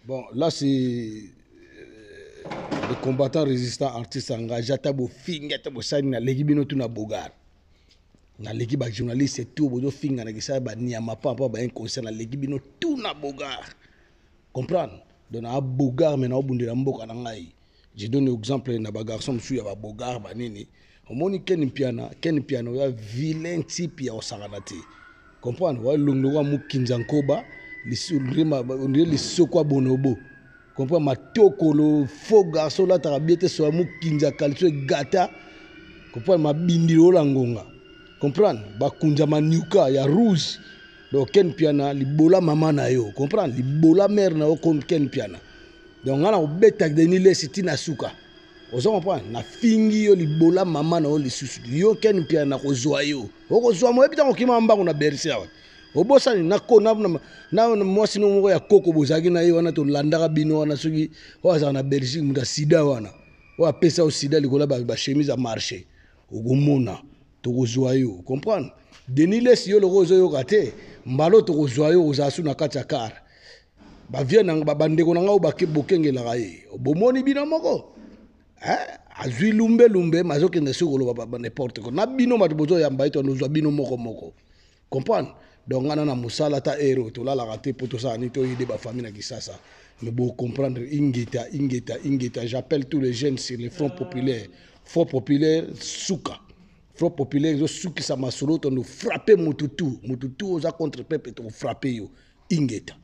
Bon, là c'est le combattant résistant artiste engagé. Ata bofingi, ata bosali, naleki bino tu na bogar, naleki bajournaliste tout bozofinga na kisala baniama pampa bainconscient, naleki bino tu na bogar, comprendre. Donc na bogar, me naobundela mboka na ngai. Je donne exemple na bagarçon mosusu ya babogar banini. Omoni Ken Mpiana, Ken Mpiana oya vilain type ya kosakana te, comprendre. Walongi lokola mokinza nkoba, ondire lisoko ya bonobo, comprendre. Matokolo, faux garçon, olataka bie te, soya mokinza kalso egata, comprendre. Mabindi lola ngonga, comprendre. Bakunza maniuka ya rouge. Donc Ken Mpiana, libola mama na yo, comprendre, libola mare na yo, Ken Mpiana. Donc ngai na kobeta Denis Lesi ntina suka, oza comprendre. Nafingi yo, libola mama na yo lisusu, yo Ken Mpiana, nakozwa yo, okozwa moyebi ntango okima mbango na Bercy awa, obosani na mwasi no moko ya koko bozalaki na ye wana, tolandaka bino wana. Soki oyo azalaka na Belgique, moto ya sida wana, oyo apesa yo sida likolo ya bachemise ya marché, okomona tokozwa yo, comprendre. Denis Lesi, yo loko ozoyoka te, mbalo tokozwa yo, ozala su na kati ya kare. Bavie na bandeko na ngai oyo bokengelaka ye, bomoni bino moko, azwi lumbelumbe, me azokende soki koloba n'importe quoi na bino bato bozoyamba ye, tozwa bino moko moko, comprendre. Donc ngai na mosala, ata ere tolalaka te mpo tosala nini, toyede bafamille na Kisasa, mais bocomprendre. Ingeta, ingeta, ingeta. J'appelle tous les jeunes sur le front populaire. Front populaire suka, front populaire ezosukisa masolo. Tondo frappe motu tu, motu tu oza contre peuple, tokofrappe yo. Ingeta.